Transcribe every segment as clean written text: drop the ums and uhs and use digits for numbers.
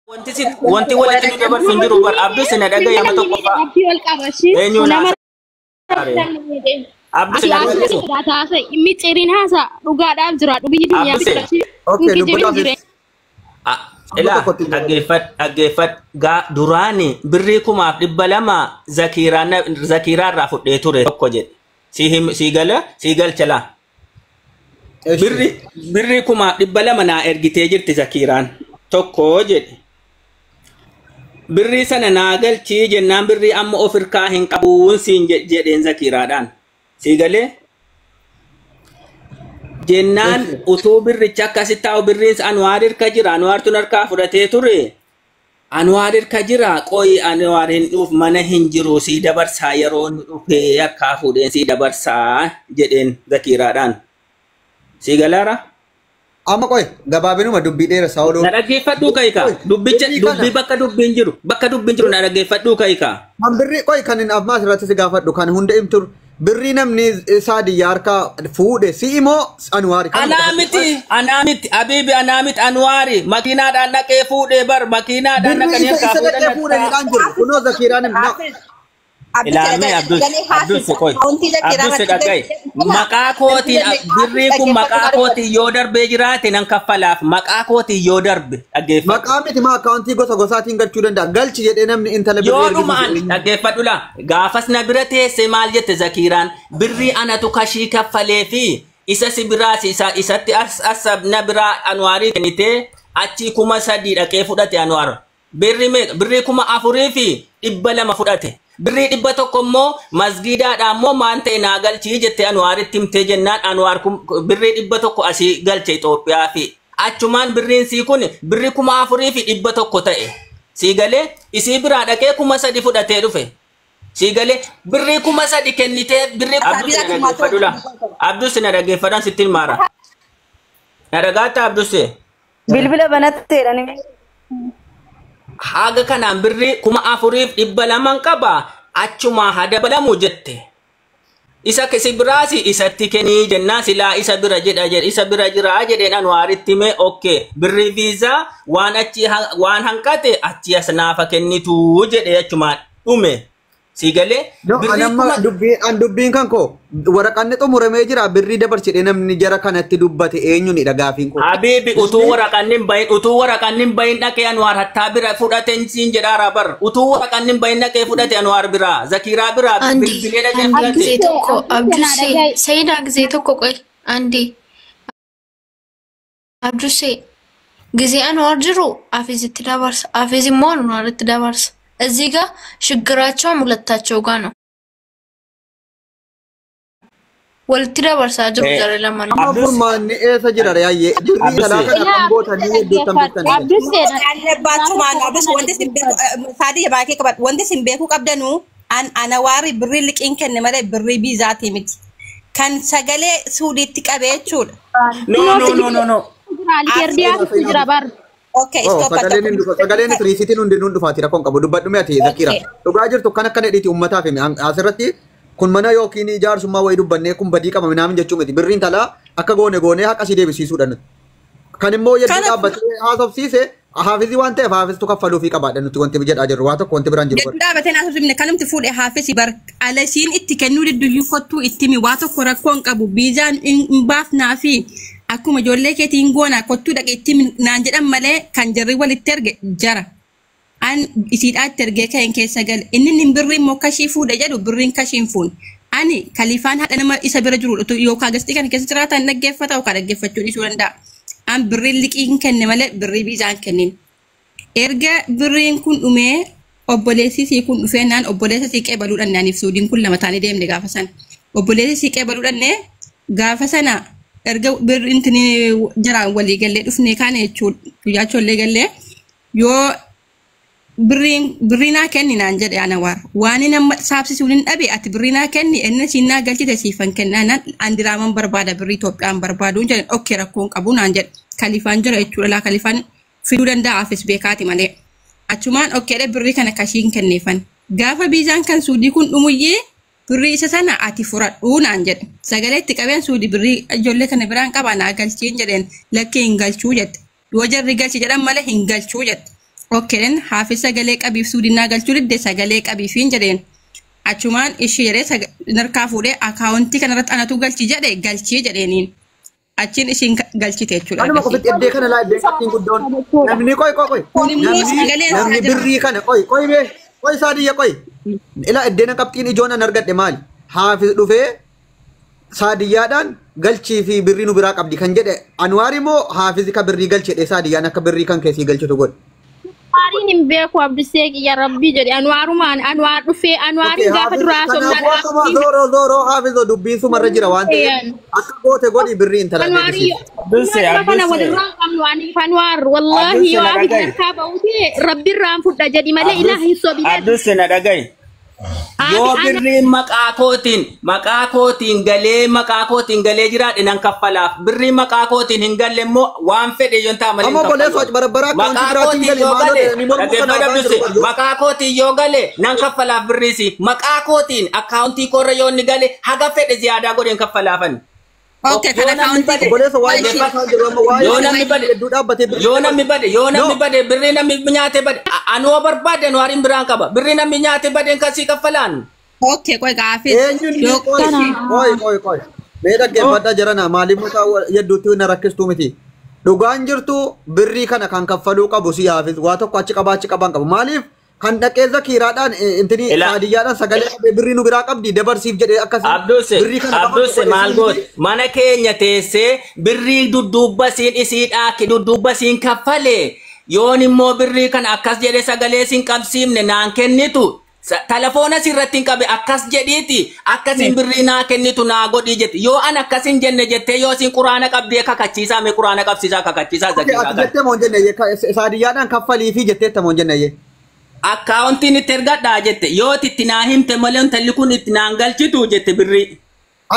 Wanti si wanti walitti nu dabarsu hin jiru bar. Abduu na dhagayama tokko fa'a. Abdii ol qabashi. Eenyuun Nama haasa'e? Abduu Ati na haasa'e dhagayeessu. haasa'e micciiriin haasa'a dhugaadhaaf jira biyyi duniyaa Abduse. biqilchi Okay, hin kijibin dubbatu jireenya. Ilaa, dhaggeeffadhu, dhaggeeffadhu. Gaa duraani birrii 2,200 zakiiraan zakiiraarraa fudhee ture tokko jedhe. Si him si gala si galcha laa. Birrii 2,200 naa ergitee jirti zakiiraan tokko jedhe. Birrii sana naa galchii jennaan birrii amma of hirkaa hin qabuun siin jedheen zakiiraadhaan. Si galee? Jennaan utuu birricha akkasitti taa'u birriin Anwaar hirka jira. Anwaartuun harkaa fudhatee ture. Anwaar hirka jira. Qoyi Anwaar hin dhuuf mana hin jiru sii dabarsaa yeroo inni dhufee harkaa fuudheen sii dabarsaa jedheen zakiiraadhaan. Si galaara? Amma qoy gabaabinuma dubbii dheeressaa ooluu. Na dhaggeeffadhuu ka'ika. Dubbicha Dubbii kana. Dubbii bakka dubbiin jiru bakka dubbiin jiru na dhaggeeffadhuu ka'ika. Kan birrii qoy kan hin ammaa asirratti si gaafadhu kan hunda himtur birrii namni saadiyyaa harkaa fuudhe si immoo Anwaari. Anaa miti, anaa miti, Abiibi, anaa miti, Anwaari makiinaadhaan dhaqee fuudhee bar makiinaadhaan Birrii dhaqanii isa harkaa isa dhaqee fuudhan fuudhe harkaa. jedhaan jiru. Kunoo Zakiiraan him. Ilaamee Abdus, Abdus qoy, Abdus dhaga'i. Maqaa kootiin birrii kun maqaa kootiin yoo darbee jiraate nan kaffalaaf, maqaa kootiin yoo darbe dhaggeeffadhu. Maqaa miti maa akkaawuntii gosa gosaatiin galchuu danda'a. Galchi jedhee namni intala birrii Yoo dhumaan ergisiisu. Dhaggeeffadhu laa, gaafas na bira teesse maal jette Zakiiraan? Birrii anatu kashii kaffalee fi isa si biraas isa isatti as as na biraa Anwaarii kennitee achii 3,000 dhaqee fudhate Anwaar. Birrii meeqa? Birrii 4,200 fudhate. Birrii 100 immoo masgiidaadhaan immoo maan ta'e naa galchii jette Anwaaritti himtee jennaan Anwaar birrii 100 asii galche Itoophiyaa fi achumaan birriin sii kun birrii 4,100 ta'e. Sii galee isii biraa dhaqee 3,000 fudhatee dhufe. Sii galee birrii 3,000 kennitee birrii. Abduu na dhaggeeffadhu laa. Abduu si na dhaggeeffadhaan sitti himaara. Na dhagaattaa, Abdusee? Bilbila banatteedha. Haga kanaan birrii 4,200 qaba achumaa haa dabalamu jette. Isa si biraas isatti kennii jennaan silaa isa bira jedha jedhe isa bira jira jedheen Anwaaritti himee, okay, birrii viizaa waan achi waan hanqate achi as naafa kennitu jedhe achumaan dhume. Si galee No, an birrii amma kuma dubbiin an dubbiin kan koo waraqanni xumuramee jira birrii dabarsidhe namni jara kanatti dubbate eenyunidha gaafiin koo. Habibi, utuu waraqanni hin bahin dhaqee Anwaar hattaa bira fudhateen siin jedhaara bar, utuu waraqanni hin bahin dhaqee fudhate Anwaar biraa Zakiiraa biraa አንዴ bilbilee dhaqee አንድ fudhate. ጊዜ tokko አብዱሴ ሰይዳ ጊዜ tokko ቆይ አንዴ አብዱሴ ጊዜ አንዋር jiru አፊዝ itti dabarsa, አፊዝ immoo አንዋር itti dabarsa. እዚህ ጋር ችግራቸውም ሁለታቸው ጋር ነው። Walitti dabarsaa jiru jara lamaan. Amma Abdus furmaanni eessa jira yaayyee birrii Abdus talaa kana kan gootanii hedduutti hambistanii. Abdusee ያለባችሁ ማለት ነው። አብስ wanti isin beeku saadiyya baakee qabadhu wanti isin beekuu qabdanu an anawaari birrii liqiin kenne malee birrii biizaatii miti. Kan sagalee suudiitti qabee jechuudha. No, no, no, no, no. Jira jira bar. Okay, Oh, stop. Sagaleen hin dhufa, sagaleen riisitiin hundi dhufaati rakkoon qabu. Dubbadhu mee ati, Zakira. Okay. Dhugaa jirtu kan akkana hidhiiti uummataaf himi. Asirratti kun mana yookiin ijaarsummaa wayii dubbannee kun badii qaba minaamin jechuu miti. Birriin talaa akka goone goonee haqa sii deebisiisuudha nuti. Kan immoo yedduu dhaabbatee haasofsiise haafizii waan ta'eef haafistu kaffaluufii qabaadha nuti wanti jedhaa jirru waa tokko wanti biraan jiru. Jechuun dhaabatee naasuu himne kanumti fuudhee haafisi bar alasiin itti kennuu didduyyuu kottuu itti himi waa tokko rakkoo hin qabu biizaan hin baafnaa fi akkuma ijoollee keetiin goona kottuu dhaqee itti himi naan jedhan malee kan jarri walitti erge jara. An isiidhaa itti ergee ka'een keessa gale inni inni birrii immoo kashii fuudhe jedhu birriin kashii hin fuune. Ani kalifaan haadha nama isa bira jiru yookaan gastii kana keessa jiraatan dhaggeeffata yookaan dhaggeeffachuu dhiisuu danda'a. An birriin liqii hin kenne malee birrii biizaa hin kennin. Erga birriin kun dhumee obboleessi sii kun dhufee naan obboleessa sii qeebaluu dhanne suudiin kun lama taanee deemne gaafa sana. Obboleessi sii qeebaluu dhanne gaafa sana erga birriin tini jaraan walii gallee dhufnee kaane jechuudha guyyaa chollee gallee yoo birriin birrii naa kenni naan jedhe ana waan inni amma saabsisuun hin dhabe ati birrii naa kenni inni siin naa galchite siifan kennaa naan an diraaman barbaada birrii Itoophiyaan barbaaduun jedhe, okay, rakkoon qabu naan jedhe kalifaan jira jechuudha laa kalifaan fiduu danda'a afis beekaati malee achumaan okay birrii kana kashiin kenneefan gaafa biizaan kan suudii kun dhumuyyee birrii isa sana ati furadhuu naan jedhe sagalee itti qabeen suudii birrii ijoollee kana biraan qaba naa galchiin jedheen lakkee hin galchuu jette yoo jarri galchi jedhan malee hin galchuu jette. Okay, Hafiz sagalee qabiif suudinnaa galchuu didde sagalee qabiifiin jedheen. Achumaan ishee jedhee narkaa fuudhee akaawuntii kanarratti anatu galchi jedhe galchii jedheeniin. Achiin ishiin galchite jechuudha. Anuma qofitti eddee kana laa eddee qabxiin guddoon namni qoy qoy qoy namni birrii kana qoy qoy bee qoy saadiyya qoy ila eddeen qabxiin ijoon an argadhe maali Hafiz dhufee saadiyyaadhaan galchii fi birrii nu biraa qabdi kan jedhe Anwaar immoo Hafiz ka birrii galchi jedhee saadiyyaan akka birrii kan keessii galchitu godhe. Anwaariin hin beeku Abdusee qiyya rabbii jedhe Anwaarumaan Anwaar dhufee Anwaariin gaafa duraa somnaan. Zooroo zooroo Hafizoo dubbiin sumarra jira waan ta'eef akka goote godhi birrii intala deebisiif. Abdusee Kana walirraa hin qabnu aniif Anwaar wallaahi yoo Hafiz harkaa ba'ute rabbiirraan fudha jedhi malee ilaa hin sobine. Abdusee na dhaga'i. Yoo birriin maqaa kootiin galee jiraadhe nan kaffalaaf. Birriin maqaa kootiin hin galle immoo waan fedhe yoon ta'a malee hin kaffalu. Amma obboleessa barabaraa maqaa kootiin yoo gale maqaa kootiin yoo gale nan kaffalaaf birriisi. Maqaa kootiin akkaawuntii koorra yoo inni gale haga fedhe ziyaadaa godhe hin kaffalaafan. Okay, kan akkaawuntii obboleessa waa'ee yoo namni bade yoo namni bade birrii namni nyaate bade anoo barbaade Anwaariin biraan qaba birrii namni nyaate bade kasii kaffalaan. Okay, qoy gaafii. Eenyuun qoy qoy qoy mee dhaggeeffadhaa jirana maaliif muka hedduutti na rakkistuu miti. Dhugaan jirtu birrii kana kan kaffaluu qabu si Hafiz waa tokko achi qabaa achi qabaan qabu maaliif kan dhaqee Zakiraadhaan intini saadiyyaadhaan sagalee qabee birrii nu biraa qabdi dabarsiif jedhee akkasii. Abduuse Abduuse maal goote mana keenya teessee birrii dudduubba siin isiidhaa dudduubba siin kaffalee yoon immoo birrii kana akkas jedhee sagalee siin qabsiifne naan kennitu telefoona sirratti hin qabe akkas jedhiiti akkasiin birrii naa kennitu naa godhii jetti yoo an akkasin jenne jettee yoo siin quraana qabdee kakachiisaa mee quraana qabsiisaa kakachiisaa Zakiraa kana. Jettee moo hin jenne saadiyyaadhaan kaffaliifi jetteetta moo hin jenne. Akkaawuntiin itti ergadhaa jette yoo itti naa himte malee intalli kun itti naan galchitu jette birrii.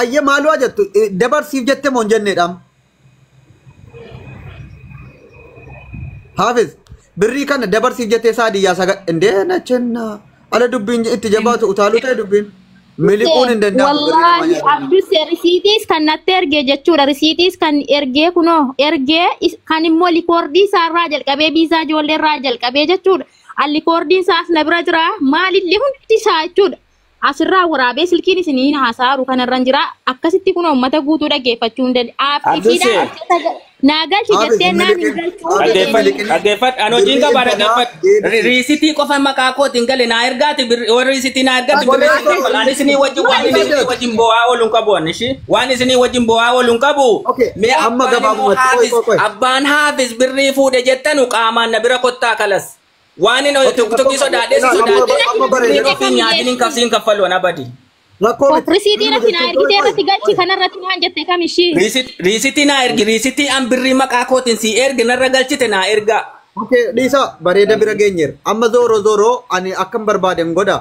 Ayyee maaloo jettu dabarsiif jette moo hin jenneedhaam. Hafiz birrii kana dabarsiif jettee saadiyyaa sagal indee na chenna ala dubbiin itti jabaatu utaaluu ta'e dubbiin miliquun hin danda'amu. Wallaahi Abdusee risiitiis kan natti ergee jechuudha risiitiis kan ergee kunoo ergee kan immoo likoordii isaarraa jalqabee biizaa ijoolleerraa jalqabee jechuudha. Alikoordiin isaas na bira jira maalillee hundi isaa jechuudha. Asirraa waraabee silkiin isiniin haasa'aru kanarra jira akkasitti kun uummata guutuu dhaggeeffachuu hin danda'u. Naa galchi jettee naan hin galchuu. Dhaggeeffadhu ani hojiin qabaa dhaggeeffadhu. Riisitii qofa maqaa kootiin gale naa ergaati warri riisitii naa ergaati birrii ani isinii wajjin waan isinii wajjin bo'aa oolu hin qabu ani waan isinii wajjin bo'aa oolu hin qabu. Mee abbaan Hafiz birrii fuudhe jettanu qaamaan na bira kottaa kalas. Waan inni tokki sodaadhee si sodaadhee ofii nyaatiin hin kabsiin kaffalu ana badi. Risiitii irratti naa ergitee irratti galchi kanarratti naan jette kam ishii. Riisitii naa ergi riisitii an birrii maqaa kootiin si ergi narra galchite naa ergaa. Okay, dhiisa bareeda bira geenyeera. Amma zooroo zooroo ani akkam barbaaden godha.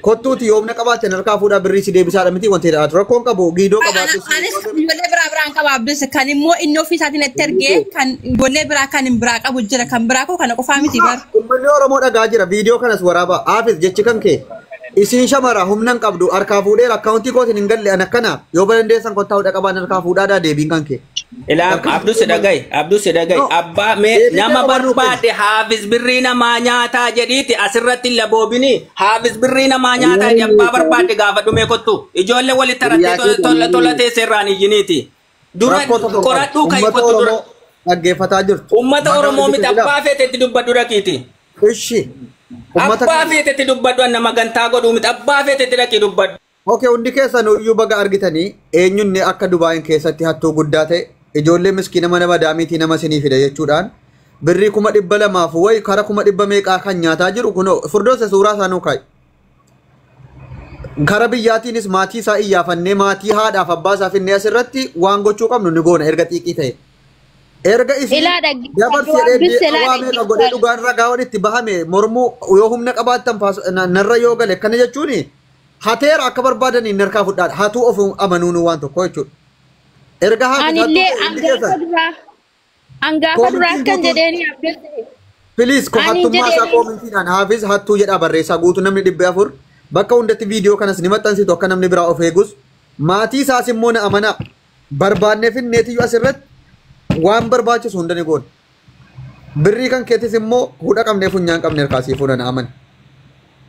Kottuuti yoomna qabaatan harkaa fuudhaa birrii si deebisaadha miti wanti jedhaa rakkoon qabu giidoo qabaatu. Anis ijoollee biraa biraan qaba Abdus kan immoo inni ofii isaatiin itti ergee kan ijoollee biraa kan hin biraa qabu jira kan biraa koo kana qofaa miti bar. Uummanni Oromoo dhagaa jira viidiyoo kanas waraabaa Hafiz jechi kan kee isin shamara humna hin qabdu harkaa fuudheera akkaawuntii kootiin hin galle an akkana yoo badandeessan kottaa hudha qabaan harkaa fuudhaadhaa deebiin kan kee. Ilaa Abdus dhaga'i Abdus dhaga'i abbaa mee nama barbaade Hafiz birrii namaa nyaataa jedhiiti asirratti hin laboobini Hafiz birrii namaa nyaataa jedhi abbaa barbaade gaafa dhumee kottu ijoollee walitti tarattee tola teesseerraan iyyiniiti. Dura qoradhuu ka'i kottu dura. Dhaggeeffataa jirtu. Uummata Oromoo miti abbaa feetetti dubbadhu dhaqiiti. Ishi. Abbaa feetetti dubbadhu nama gantaa godhuu miti abbaa feetetti dhaqii dubbadhu. Okay, hundi keessan iyyuu baga argitanii eenyunni akka Dubaayin keessatti hattuu guddaa ta'e ijoollee miskiina mana madaamiitii nama isinii fida jechuudhaan birrii 200,000 wayi kara 100,000 meeqaa kan nyaataa jiru kunoo furdoose suuraa isaa nuu kaa'i. Kara biyyaatiinis maatii isaa iyyaafannee maatii haadhaaf abbaa isaa finnee asirratti waan gochuu qabnu ni goona erga xiiqii ta'e. Erga isin dabarsee waa meeqa godhee dhugaan ragaa walitti bahame mormuu yoo humna qabaattan narra yoo gale kana jechuuni hateera akka barbaadaniin narkaa fudhaadha hatuu of amanuun waan tokko jechuudha. Erga haa Anillee angaafa duraa akkan jedheeni Abdul. Please ko hattummaa isaa koomentiidhaan Hafiz hattuu jedhaa barreessaa guutuu namni 400 bakka hundatti viidiyoo kanas ni maxxansitu akka namni biraa of eegus maatii isaas immoo na amanaa barbaannee finneetiyyuu asirratti waan barbaachisu hunda ni goona. Birrii kan keetis immoo hudha qabnee funyaan qabne harkaa sii fuudhan aman.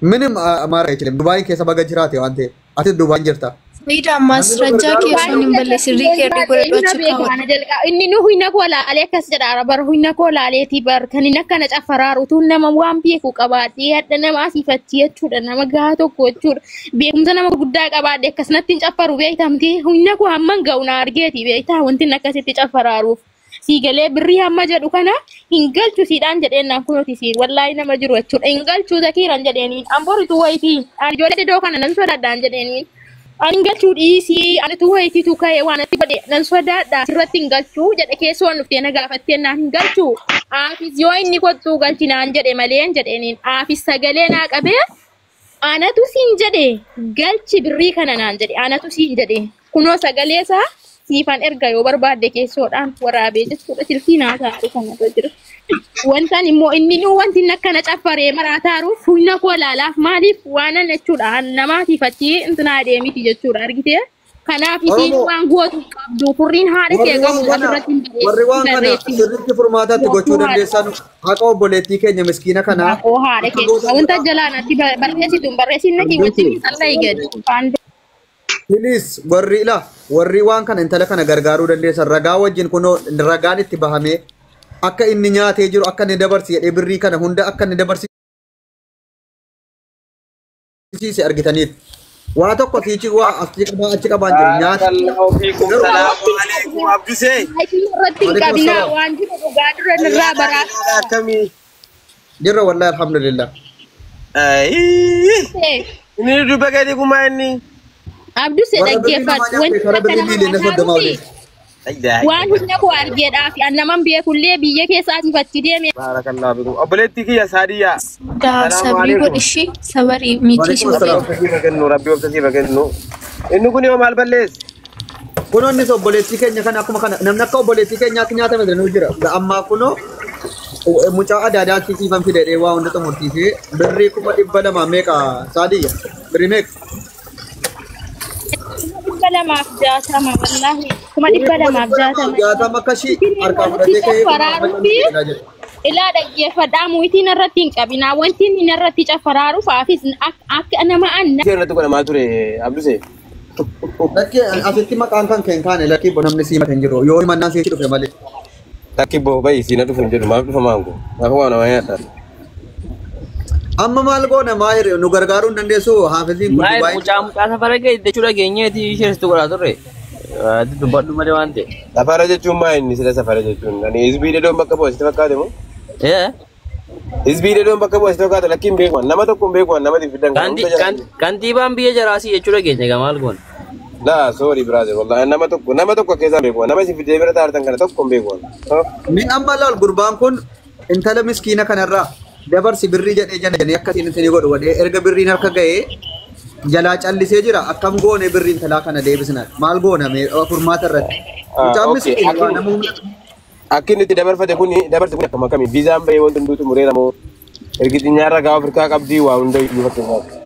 Minim amaara jechuudha. Dubaayin keessa baga jiraate waan ta'eef. Atis Dubaayin jirta. Sayiid ማስረጃ keessoon hin balleessin riikeerdi godhadhu achi kaawwadhu. Inni nu huyna koo laalee akkas jedha bar huyna koo laaleetii bar kan inni akkana cafaraaru utuu nama waan beeku qabaadhee hadha nama asiifachii jechuudha nama gahaa tokko jechuudha beekumsa nama guddaa qabaadhee akkasumatti hin cafaru beektamti huyna koo hamman ga'u na argeeti beektaa wanti inni akkasitti cafaraaruuf. Siigalee birrii hamma jedhu kana hin galchu siidhaan jedheen naan kunuuti siin wallaahi nama jiru jechuudha hin galchu zakiiran jedheeniin amboritu wayitii ani ijoollee iddoo kana nan sodaadhaan jedheeniin. Ani hin galchuu dhiisii ani tu wayitiitu ka'e waan ati godhe nan sodaadha sirratti hin galchuu jedhe keessoon dhuftee na gaafattee naan hin galchuu aafis yoo inni kottuu galchi naan jedhe malee hin jedheeniin aafis sagalee naa qabee anatu siin jedhe galchi birrii kana naan jedhe anatu siin jedhe kunoo sagalee isaa siifan erga yoo barbaadde keessoodhaan waraabee jechuudha silkii naa taa'u kanarra jira. Wantaan immoo inni nu wanti inni akkana caffaree maraataaruuf humna koo laalaaf maaliif waanan jechuudha namaatiif achi intinaa deemiti jechuudha argitee. Kanaaf isiin waan gootu qabdu furriin haadha kee Warri waan qabu kana asirratti hin warri waan kana barreessin. sirriitti furmaataatti gochuu dandeessan haqa obboleettii keenya miskiina kanaa Waaqoo haadha akka kee gootan wanta godhaa. jalaan ati barreessitu hin barreessin nati wajjin sallaa gadi. Please warri ila warri waan kana intala kana gargaaruu dandeessan ragaa wajjin kunoo ragaan itti bahamee akka inni nyaatee jiru akka inni dabarsi jedhee birrii kana hunda akka inni dabarsisiise argitaniif. Waa tokko siichi waa asii qabaa achi qabaan jiru nyaata. Barakallahu fiikum. Garuu Salaamu alaikum Abdusee. Haayitii irratti hin Waalaikum qabinaa salaam. waan jiru dhugaa dura irraa baraa. Akkamii? Jirra wallahi alhamdulillah. Ayii. Inni dubba gadi kumaa inni. Abdusee Warra birrii namaa dhaggeeffadhu nyaate wanti karaa akka birrii nama miiliyoona 30 mataaruufi olii. waan humna koo argeedhaaf an naman beekullee biyya keessa asiif achi deeme Barakallahu fiikum. Obboleettii kiyya Saadiyyaa. Daa Salaamu sabrii alaikum. godhi ishee sabarii miti Waalaikum Rabbi salaam. obsa siif haa kennu. Rabbi obsa siif haa kennu. Inni kun yoo maal balleesse? Kunoo innis obboleettii keenya kana akkuma kana namni akka obboleettii keenyaatti nyaatame danuu jira. Ammaa kunoo mucaa adaadaa siifan fidee waa hunda xumurtiisee birrii 200,000 meeqa Saadiyya? Birrii meeqa? 260 wallaahi Birrii 260,000. 260 akkasii harkaa Wanti fudhatee ka'ee cafaraaruufi ilaa dhaggeeffadhaa muyitiin irratti hin qabinaa wanti inni irratti cafaraaruuf haafis akka nama anna Ishee irratti godhamaa ture Abdusee. Lakkee asitti maqaan kan kee hin kaane lakkii namni siimate hin jiru yoo himannaan sitti dhufe malee. Lakki boo bayi siina dhufu hin jedhu maaf dhufa maangu. Maaf waa nama nyaadha. Amma maal goona maahir nu gargaaruu hin dandeessu haafiziin kun Maayil Dubaay. mucaa mucaa safara ga'e jechuu dhageenyeeti isheesitu godhaa turre. Ati dubbadhu malee waan ta'e. Safara jechuun maa inni sila safara jechuun? Ani hizbii dedoon bakka bu'a sitti fakkaate moo? Ee Hizbii dedoon bakka bu'a sitti fakkaate lakki hin beeku nama tokko hin beeku nama fidan kan hunda jala. Kantiibaan biyya jaraasii jechuu dhageenya egaa maal goona? Laa sorry brother wallahi nama tokko keessaa hin beeku nama isin fidee bira taartan kana tokko hin beeku. Mi amma laal gurbaan kun intala miskiina kanarraa dabarsi birrii jedhee jana jedhee akkasiin isinii godhu godhee erga birriin harka ga'ee jalaa callisee jira akkam goone birrii intalaa kana deebisna maal goona mee furmaata irratti. Mucaan miskiina waa nama humna Akki inni itti dabarfate kuni dabarse kun akkam akkamii viizaan bahee wanti hunduu xumureera moo ergi xinyaarra gaafa Afrikaa qabdii waa hunda iyyuu fakkeenyaaf.